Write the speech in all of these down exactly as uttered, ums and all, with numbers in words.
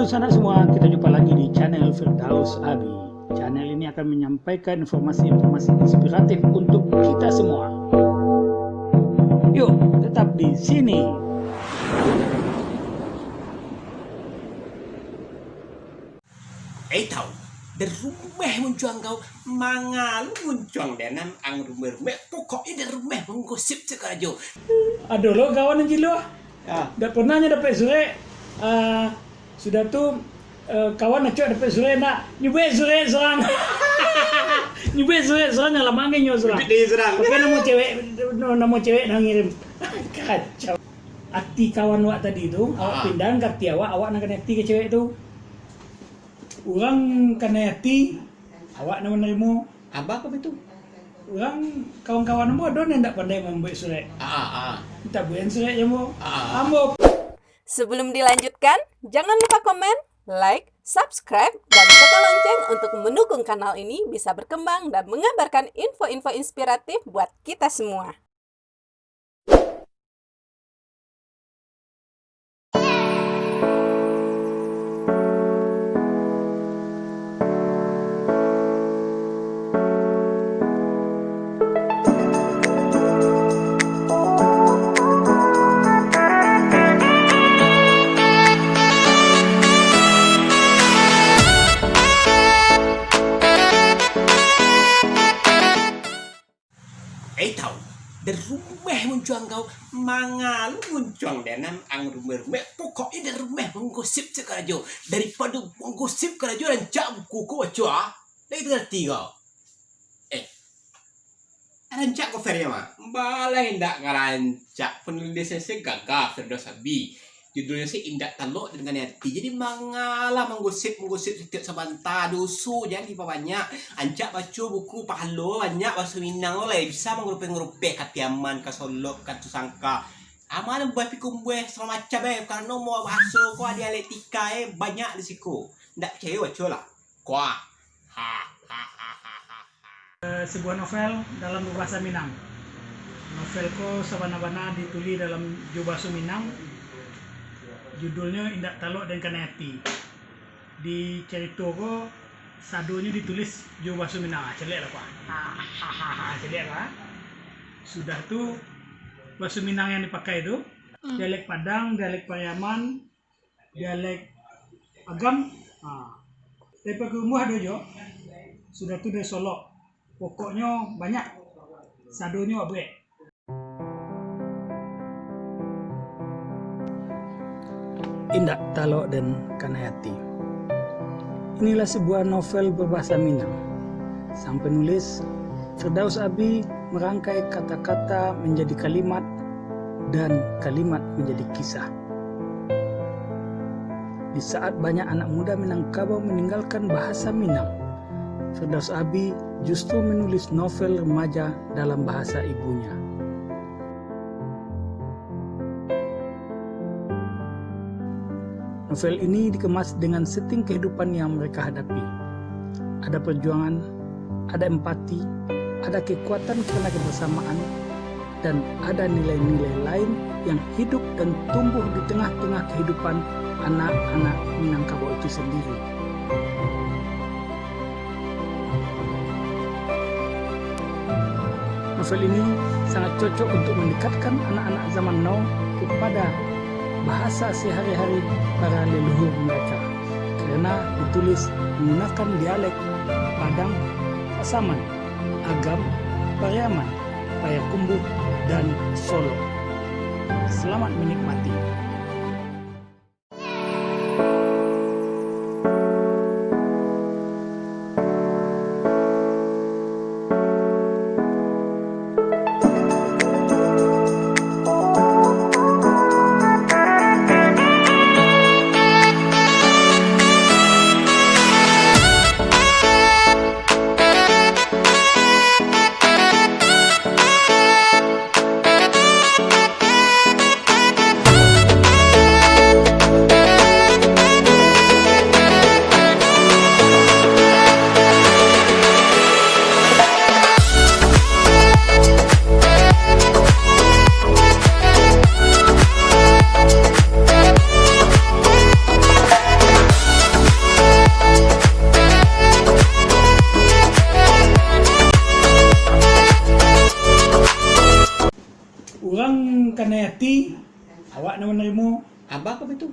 Sanak semua, kita jumpa lagi di channel Firdaus Abi. Channel ini akan menyampaikan informasi-informasi inspiratif untuk kita semua. Yuk, tetap di sini. Eh, tau, dari rumah muncuang kau, mangalu muncuang denam ang rumah-rumah, pokoknyo dari rumah manggosip sakarajo. Ado lo kawan nan gilo. Ah. Dak pernah nyo dapek surek. Ah, sudah tu, eh, kawan acok dapek surek nak nyubek surek surang. Nyubek surek surang, alah mangin nyo surang. Wujud dari surang. Tapi namo cewek, no, namo cewek nan ngirim. Kacau. Ati kawan awak tadi tu, awak Ah. pindahan ka ati awak, awak nan kanai ati ka cewek tu. Urang kanai ati, awak nan manarimo. Abah ka tu? Urang kawan-kawan ambo ado nan indak pandai mambuek surek. Ah, ah, ah. Minta buekan surek jo ambo. Ah, ah. Ambo. Sebelum dilanjutkan, jangan lupa komen, like, subscribe, dan tekan lonceng untuk mendukung kanal ini bisa berkembang dan mengabarkan info-info inspiratif buat kita semua. Eh, tau, dari rumah muncuang kau, mangalu muncuang denam ang rumah-rumah, pokoknyo dari rumah manggosip sakarajo, daripado manggosip karajo rancak buku ko baco, ah. Dak itu arti kau. Eh, rancak ko Fer, yo mah? Balah indak ka rancak, penulisnyo se gagah, Firdaus Abi. Judulnyo se Indak Talok dan Kanai Ati. Jadi mangalah manggosip-manggosip satiok sabanta, doso jan dipabanyak. Rancak baco buku pahalo, banyak bahaso Minang lo lai, bisa mangarupeh-ngarupeh ka Tiaman, ka Solok, ka Tusangka. Aman buah pikumbuah sagalo macam, eh, karano mau bahaso ko dialektika, eh, banyak di siko. Ndak picayo, baco lah. Kuah. Ha, ha, ha, ha, ha, ha. Eh, sebuah novel dalam berbahasa Minang. Novel ko sabana-bana ditulih dalam jo bahaso Minang. Judulnyo Indak Talok dan Kanai Ati. Di carito ko sadonyo ditulis jo bahaso Minang. Ah, caliak lah, Pak. Ah, ha, ha, ha, caliak lah. Sudah tu, bahaso Minang yang dipakai tu, Hmm. dialek Padang, dialek Pariaman, dialek Agam, ha. Dari Pagarumbuah ado juo. Sudah tu dari Solok. Pokoknyo banyak. Sadonyo abuek. Indak Talok dan Kanai Ati. Inilah sebuah novel berbahasa Minang. Sang penulis, Firdaus Abi, merangkai kata-kata menjadi kalimat dan kalimat menjadi kisah. Di saat banyak anak muda Minangkabau meninggalkan bahasa Minang, Firdaus Abi justru menulis novel remaja dalam bahasa ibunya. Novel ini dikemas dengan setting kehidupan yang mereka hadapi. Ada perjuangan, ada empati, ada kekuatan karena kebersamaan, dan ada nilai-nilai lain yang hidup dan tumbuh di tengah-tengah kehidupan anak-anak Minangkabau itu sendiri. Novel ini sangat cocok untuk mendekatkan anak-anak zaman now kepada bahasa sehari-hari para leluhur mereka, karena ditulis menggunakan dialek Padang, Pasaman, Agam, Pariaman, Payakumbuh, dan Solok. Selamat menikmati. Kanai ati, awak nan manarimo. Abah ka itu?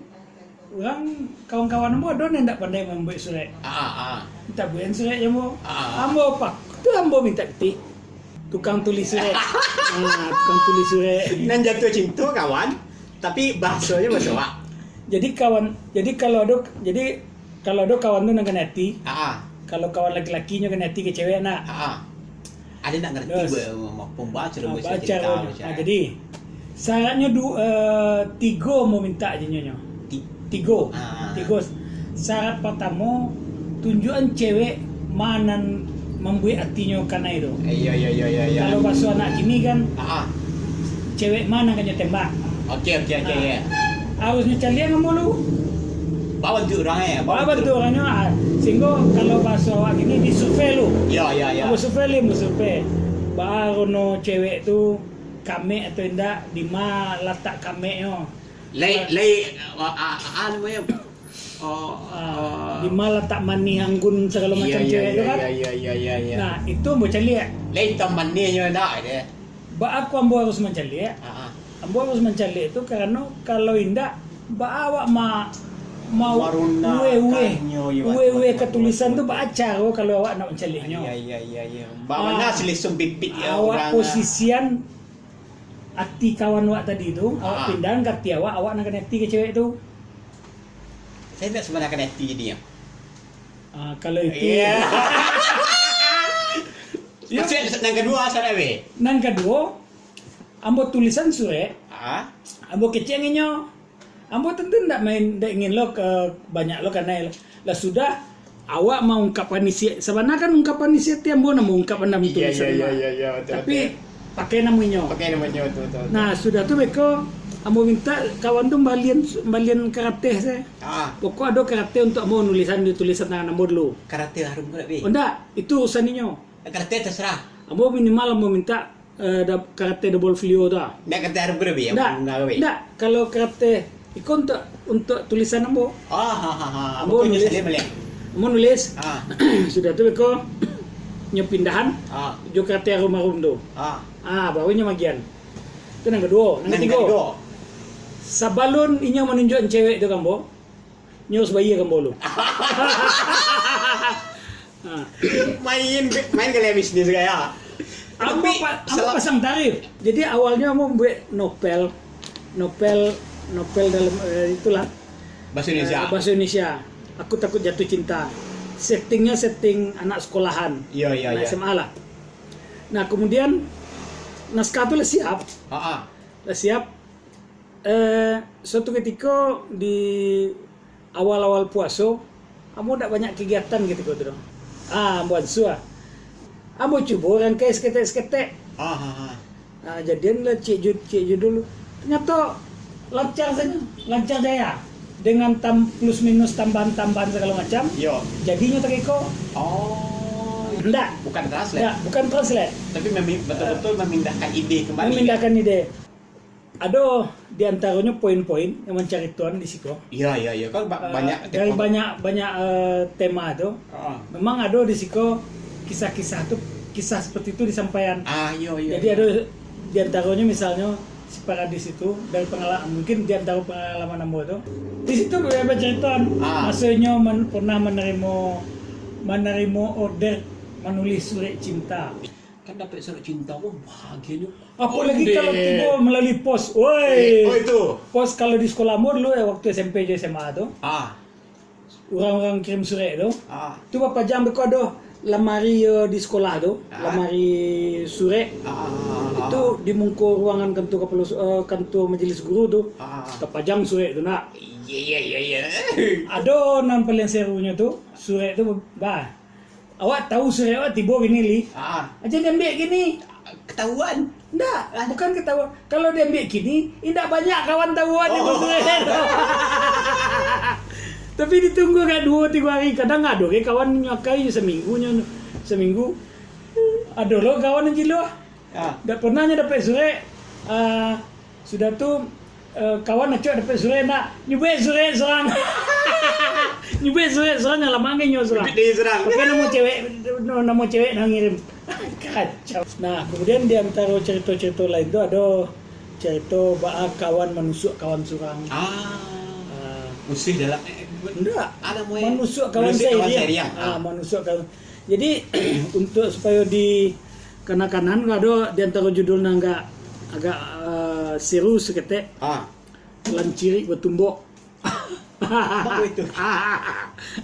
Urang, kawan-kawan ambo ado nan indak pandai mambuek surek. Ah, ah, ah. Mintak buekan surek jo ambo. Ah, ah. Ambo pak, tu ambo mintak pitik. Tukang tulih surek. Ah, tukang tulih surek. Nan jatuah cinto, kawan, tapi bahasonyo basobak. Jadi kawan, jadi kalau ado, jadi kalau ado kawan tu nan kanai ati, ah, ah, kalau kawan laki-lakinyo kanai ati ka cewek nak. Ah, ah. Ado nak ngarati. Terus, ba-, ma-, pembaca, ah, baca baca cerita, caronyo. Baca. Ah, jadi, syaratnyo du-, eh, tigo ambo mintak jinyo nyo. Ti-, tigo. Ah. Tigo. Syarat partamo, tunjuakan cewek ma nan mambuek atinyo kanai tu. Eh, iyo, iyo, iyo, iyo, iyo. Kalau baso anak kini kan, ah, ah, cewek ma nan ka nyo tembak. Oke, oke, oke, ah, oke. Harusnyo caliak ambo lu. Babantuak urang, eh? Babantuak urangnyo, ah, sehinggo kalau baso awak kini disurvei lu. Iyo, iyo, iyo. Ambo survei lu, ambo survei. Baa rono cewek tu, kamek atau indak, di ma latak kameknyo. Lai, lai, ah, ah, ah, namonyo? Oh, ah, oh. Di ma latak manih anggun sagalo macam cewek tu kan? Iya, iya, iya, iya, iya. Nah, itu ambo caliak. Lai itam manihnyo ndak, deh. Baa kok ambo harus mancaliak? Ah, ah. Ambo harus mancaliak tu karano kalau indak, baa awak ma-, ma-, uweh-uweh, uweh-uweh katulisan tu, baa caro kalau awak nak mancaliaknyo? Iya, iya, iya, iya. Baa mano, ah, salisung bibik ya awak urang, ah, posisian ati kawan awak tadi tu, awak, ah, pindahan ka ati awak, awak nan kanai ati ka cewek tu. Saya indak sabananyo kanai ati jadinyo. Ah, kalau itu. Iya. Maksudnyo, nan kaduo, salah, weh. Nan kaduo, ambo tulisan surek, ah, ambo kecek inyo. Ambo tantu ndak main, ndak ingin lo ka banyak lo kanai. Lah sudah, awak maungkapkan isi, sabananyo kan ungkapan isi ati ambo nan maungkapkan dalam tulisan. Iya, iya, iya, iya, betul, tapi betul. Pakai namo inyo. Pakai namo inyo, betul, betul, betul. Nah, sudah tu beko, ambo minta kawan tu balian, balian karateh se. Ah. Pokok ado karateh untuk ambo nulisan di tulisan tangan ambo dulu. Karateh harum ko ndak, Pi? Oh, ndak, itu urusan inyo. Karateh terserah. Ambo minimal ambo minta eh, da-, karateh double folio tu ah. Ndak karateh harum ko, Pi? Ndak, ndak, kalau karateh iko untuk, untuk tulisan ambo. Ah, ha, ha, ha. Ambo nulis. Ambo nulis. Ah. Sudah tu beko nyo pindahan, ah, jo karateh harum-harum tu. Ah. Ah, baru nyo magian. Tu nan kaduo, nan katigo. Sabalun inyo manunjuakan cewek tu ka ambo, nyo harus bayia ka ambo lu. Ha. Main, main kalian bisnis gaya. Ambo tapi pa-, ambo sel- pasang tarif. Jadi awalnyo ambo buek novel, novel, novel dalam, eh, itulah. Bahasa Indonesia. Eh, bahasa Indonesia. Aku takut jatuh cinta. Settingnyo setting anak sekolahan. Iya, iya, anak iya. S M A lah. Nah, kemudian naskah tu lah siap. Ha, ha. Lah siap. Eh, suatu ketiko di awal-awal puaso, ambo ndak banyak kegiatan ketiko tu doh. Ah, ambo ansua. Ambo cubo rangkai saketek-saketek. Ah, ah, ah. Ah, jadian lah ciek ju-, ciek judul. Tanyato lancar sajo, lancar jaya. Dengan tam-, plus minus tambahan-tambahan sagalo macam. Yo. Jadinyo takiko. Oh. Ndak. Bukan translate. Ndak, bukan translate. Tapi memi-, betul-betul memindahkan ide kembali. Memindahkan ide. Ado di antaronyo poin-poin yang mancaritoan di siko. Iya, iya, iya. Kan ba-, eh, banyak dari tema. Banyak, banyak, eh, tema tu. Ah. Memang ado di siko kisah-kisah tu, kisah seperti itu disampaikan. Ah, iya, iya. Jadi iya. Ado di antaronyo misalnyo si Paradis itu dari pengalaman, mungkin di antaro pengalaman ambo tu. Di situ ba-, bacaritoan. Ah. Masonyo men-, pernah menerima, menerima order menulis surek cinta. Kan dapek surek cinta, wah, bahagianyo. Apalagi kalau tibo melalui pos. Woi. Eh, oh, itu. Pos kalau di sekolah ambo dulu, eh, waktu S M P jo S M A tu. Ah. Urang-urang kirim surek tu. Ah. Tu bapajang beko ado lamari, eh, di sekolah tu, ah, lamari surek. Ah, ah, ah, ah. Itu di muko ruangan kantua kapalo su-, eh, kantua majelis guru tu. Ah. Tapajang surek tu nak. Iya, iya, iya, iya. Ado nan paling serunyo tu, surek tu ba-, Awak tahu surek awak tibo kini, Li? Ah. Aja diambiak kini. Ketahuan. Ndak, ah, bukan ketahuan. Kalau diambiak kini, indak banyak kawan tahu awak tibo surek. Tapi ditunggu agak duo tigo hari. Kadang ado ge kawan nyo akai saminggu nyo, saminggu. Ado lo kawan nan cilo. Ah. Dak pernah nyo dapek surek. Ah, sudah tu, eh, kawan acok dapek surek nak, nyo buek surek surang. Nyo buek surek surang, alamak nyo surang. Bibik dari surang. Tapi namo cewek, no-, namo cewek nan ngirim. Kacau. Nah, kemudian di antaro cerita-cerita lain tu ado Carito baa kawan manusuak kawan surang. Ah. Ah. Musuh dalam, eh, Ndak. Manusuak kawan sairiang. Ah, manusuak kawan. Jadi, untuk supayo di kanakanan, ado di antaro judul nan agak, agak, eh, seru saketek. Ah. Lancirik batumbok. Apo itu?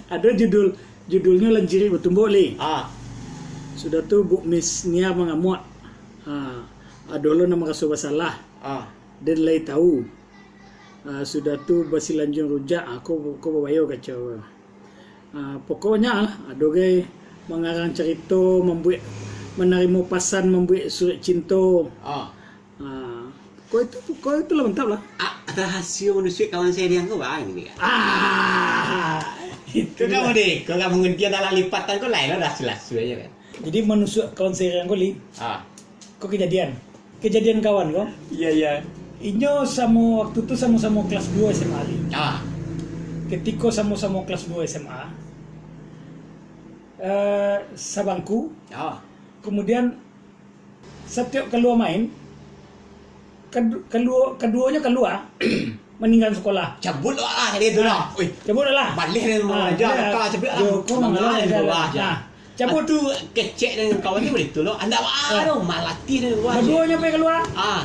Ado judul, judulnyo Lancirik Batumbok, Li. Ah. Sudah tu, Buk Mis Niar mangamuak. Ah, ado lo nan maraso basalah. Ah. Den lai tahu. Ah, sudah tu, Basilanjuang Rujak. Ah, ko, ko babayo kacau. Ah, pokoknyo lah, ado gai mangarang carito, mambuek, manarimo pasan, mambuek surek cinto. Ah. Ah, ko itu, ko itu lah mantap lah. Ah, rahasio manusuak kawan sairiang ko baa ini, kan? Ah, itu kamu deh, ko kamu nguntian dalam lipatan ko lain lah, dah jelas sudah kan. Jadi manusuak kawan sairiang ko, Li. Ah. Ko kejadian. Kejadian kawan ko. Iya, iya. Inyo samo waktu tu samo-samo kelas duo S M A, Li. Ah. Ketiko samo-samo kelas duo S M A, eh, sabangku. Ah. Kemudian, satiok kalua main, kadu-, kalua, kaduonyo kalua, maninggalan sekolah. Cabut lah, dia tu lah. Ah, oi. Cabut lah. Baleh dia. Ah, aja, baleh. Ka cabut lah. Yo, ko mangalo dia lah. Nah, cabut. Ah, tu kecek dengan kawan tu boleh tu lo. Anda, ah, tu malatih dia. Baduonyo pai kalua. Ah.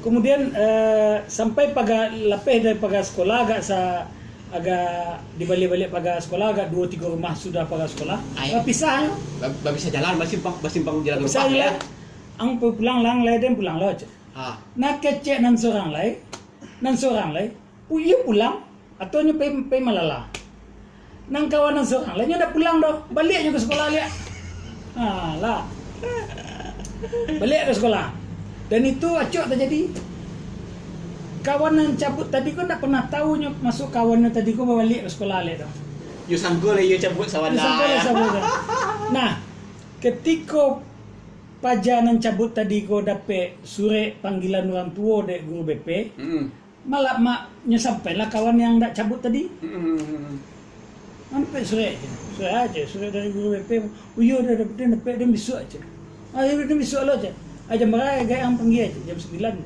Kemudian, eh, sampai paga, lapeh dari paga sekolah, agak sa-, agak dibaliak-baliak paga sekolah, agak duo tigo rumah sudah paga sekolah. Ai. Bapisah nyo. Ba-, bapisah jalan, basimpang, basimpang jalan. Bapisah rumah, jalan. Ya. Ang pu-, pulang lang lai, den pulang lo, cek. Ah. Nah, kecek nan surang lai, nan surang lai, pu-, iyo pulang, atau nyo pai, pai malala. Nan kawan nan surang lai, nyo ndak pulang doh, baliak nyo ka sekolah liak. Ha, lah. Baliak ka sekolah. Dan itu acok tajadi. Kawan nan cabut tadi ko ndak pernah tahu nyo maksud kawannyo tadi ko babaliak ka sekolah liak doh. Yo sangko lah iyo cabut sawan. Yo sangko lah sawan. Nah, ketiko paja nan cabut tadi ko dapek surek panggilan urang tuo dek guru B P, hmm, malah mak nyo sampailah kawan yang ndak cabut tadi. Hmm. Ampek surek je. Surek aja, surek dari guru B P. Oh iyo, dah dapek, dah dapek, dah bisuak aja. Ah, iyo, dah bisuak lo aja. Ah, jam bara gaek ang panggia aja? Jam sambilan.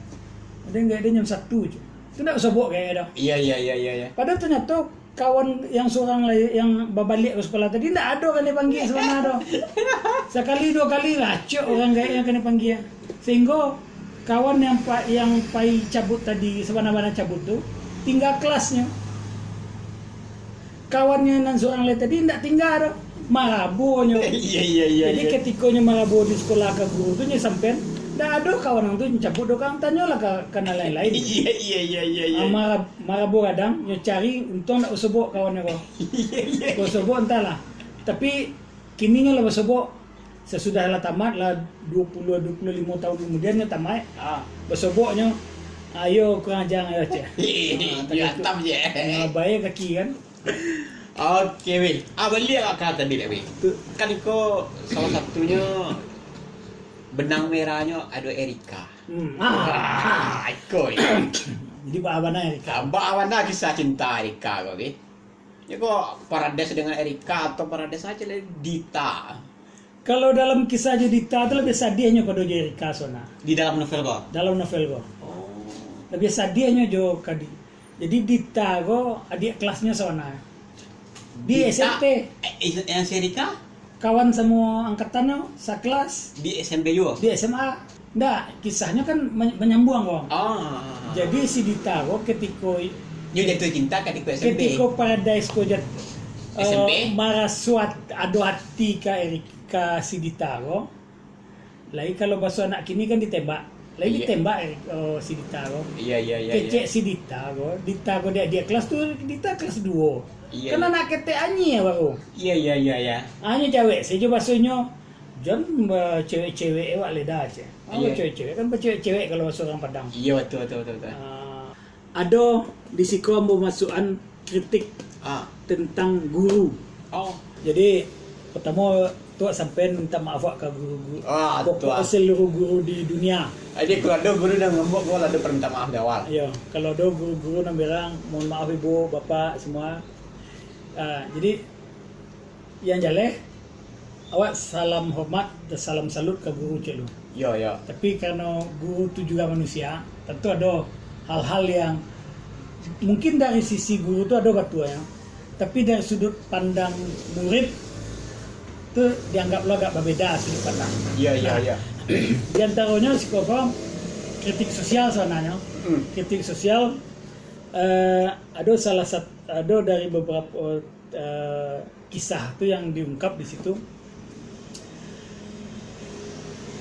Ada gaek dia jam satu aja. Tu ndak basobok gaek dah. Iya, iya, iya, iya, iya. Padahal ternyato kawan yang surang lai, yang babaliak ka sekolah tadi, ndak ado kan dipanggia sabana tu. Sakali duo kali lah, acok urang gaek yang kan dipanggia. Sehinggo kawan yang pa-, yang pai cabut tadi, sabana-bana cabut tu, tingga kelasnyo. Kawannyo nan surang lai tadi ndak tingga tu, marabonyo. Iya, iya, iya. Jadi, iya, ketiko nyo marabo di sekolah ka guru tu, nyo sampean, ndak ado kawan ang tu, nyo cabut do kawan, tanyolah ka, ka nan lain-lain. Iya, iya, iya, iya, iya. Ah, marab-, marabo gadang, nyo cari, untuang ndak basobok kawannyo ko. Iya, iya. Basobok antahlah. Tapi, kini nyo lah basobok, sasudah lah tamat, lah duo puluah, duo puluah limo tahun kamudian nyo tamat. Ah. Basobok nyo, ayo kurang aja, ayo, cek. Iya, ah, iya, tadi tu. Hantam je. Ah, bayar kaki kan. Oke, weh. Ah, baliak ka tadi lah, weh. Tu. Kan iko salah satunyo benang merahnyo ado Erika. Hmm. Ah. Ah, iko, iko. Jadi, baa bana Erika? Ah, baa bana kisah cinta Erika ko, weh? Ya, kok Parades dengan Erika atau Parades aja lah, Dita? Kalau dalam kisah jo Dita tu labiah sadiahnyo pado jo Erika, Sona. Di dalam novel ko? Dalam novel ko. Oh. Labiah sadiahnyo jo ka Di-, jadi Dita ko adiak kelasnyo Sona. Di Dita, S M P. Eh, yang si Erika? Kawan samo angkatannyo, sakelas. Di S M P juo? Di S M A. Ndak, kisahnyo kan ma-, manyambuang ko. Ah. Jadi si Dita ko ketiko i-, Nyo jatuah cinta katiko S M P. Ketiko Paradise ko jat-, S M P? Eh, maraso at-, ado ati ka Erik-, ka si Dita ko. Lai kalau baso anak kini kan ditembak. Lai ditembak Erik-, eh, si Dita ko. Iya, iya, iya, iya. Kecek si Dita ko. Dita ko di, di kelas tu, Dita kelas duo. Iya, iya. Kan anak ketek anyia baru. Iya, iya, iya, iya. Anyo cawek sajo basonyo. Jan bacewek-cewek awak leda, cek. Ah, iya. Bacewek-cewek, kan bacewek-cewek kalau baso urang Padang. Iya, betul, betul, betul, betul. Ah, ado di siko ambo masuakan kritik, ah, tentang guru. Oh. Jadi, pertamo tu sampean minta maaf ka guru-guru. Ah, pokok betul. Seluruh guru di dunia. Jadi, kalau ado guru nan ngambek, kalau ado perminta maaf di awal. Iya, kalau ado guru-guru nan berang, mohon maaf ibu, bapak, semua. Ah, jadi, Yang jaleh, awak salam hormat dan salam salut ka guru, cek lu. Yo, yo. Tapi karano guru tu juga manusia, tantu ado hal-hal yang mungkin dari sisi guru tu ado batuanyo, tapi dari sudut pandang murid tu dianggap lo agak babeda sudut pandang. Yo, yo, Nah, yo. di antaronyo siko apo, kritik sosial sabananyo. Mm. Kritik sosial, eh, ado salah sat-, ado dari beberapa, eh, kisah tu yang diungkap di situ.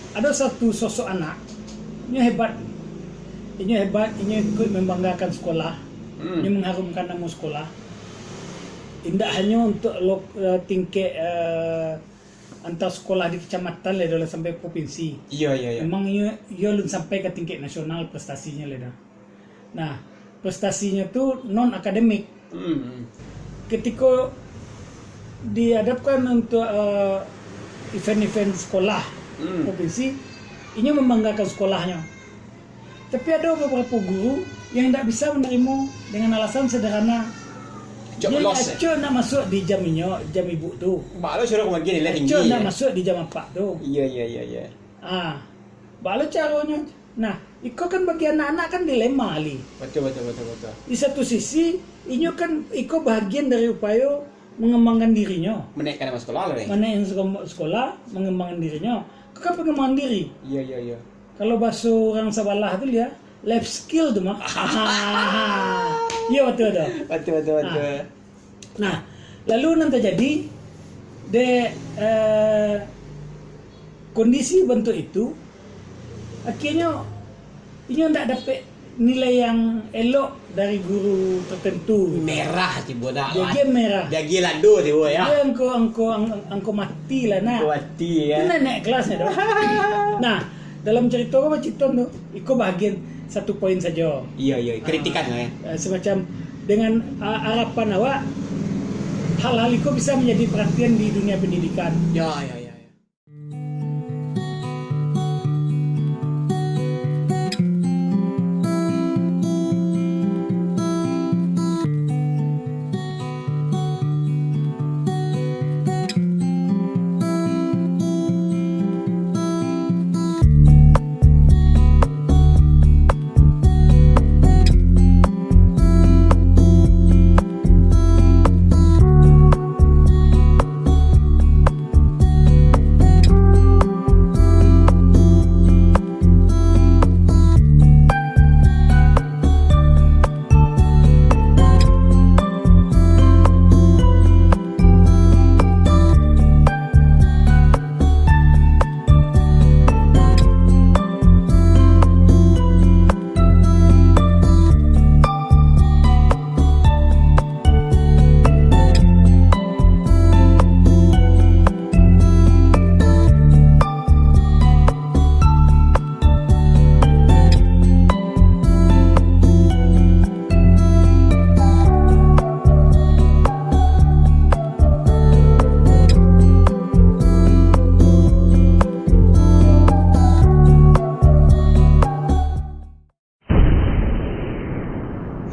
Ado satu sosok anak, inyo hebat. Inyo hebat, inyo ikut membanggakan sekolah, Hmm. inyo mengharumkan namo sekolah. Indak hanyo untuk lo-, eh, tingkek, eh, antar sekolah di kecamatan lai doh, lah sampai provinsi. Iyo, iyo, iyo. Memang iyo, iyo alun sampai ka tingkek nasional prestasinyo lai doh. Nah, prestasinyo tu non akademik. Hmm, hmm. Ketiko dihadapkan untuk, eh, event-event sekolah Hmm. provinsi, inyo membanggakan sekolahnyo. Tapi ado babarapo guru yang indak bisa manarimo dengan alasan sederhana. Acok Dia lolos, eh? acok nak masuak di jam inyo, jam ibu tu. Bak lo suruh kemagi nilai tinggi, Acok nak eh? masuak di jam apak tu. Iya, iya, iya, iya. Ah, bak lo caronyo. Nah, iko kan bagi anak-anak kan dilema, Ali. Betul, betul, betul, betul. Di satu sisi, inyo kan iko bahagian dari upayo mengembangkan dirinyo. Menaikkan nama sekolah lo, eh? Menaikkan sekolah, mengembangkan dirinyo. Iko kan pengembangan diri. Iya, iya, iya. Kalau bahaso urang sabalah tu, Lia, life skill tu mah. Iya, betul tu. Betul, betul, betul. Ah. Nah, lalu nan tajadi, dek, eh, kondisi bantuak itu, akhirnyo inyo ndak dapek nilai yang elok dari guru tertentu. Merah tibo nak. Dia, dia merah. Dia gila lado tibo, ya. Dia angko, angko, ang-, angko mati lah, nak. Angko mati, ya. Dia naik kelasnya dah. Nah, dalam cerita ko baciton tu, iko bahagian satu poin sajo. Iya, iya, kritikan lah, ya. Ah, eh, semacam dengan, ah, harapan awak, hal-hal iko bisa menjadi perhatian di dunia pendidikan. Ya, ya, ya, ya.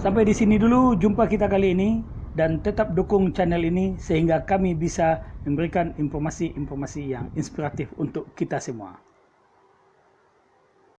Sampai di sini dulu jumpa kita kali ini, dan tetap dukung channel ini sehingga kami bisa memberikan informasi-informasi yang inspiratif untuk kita semua.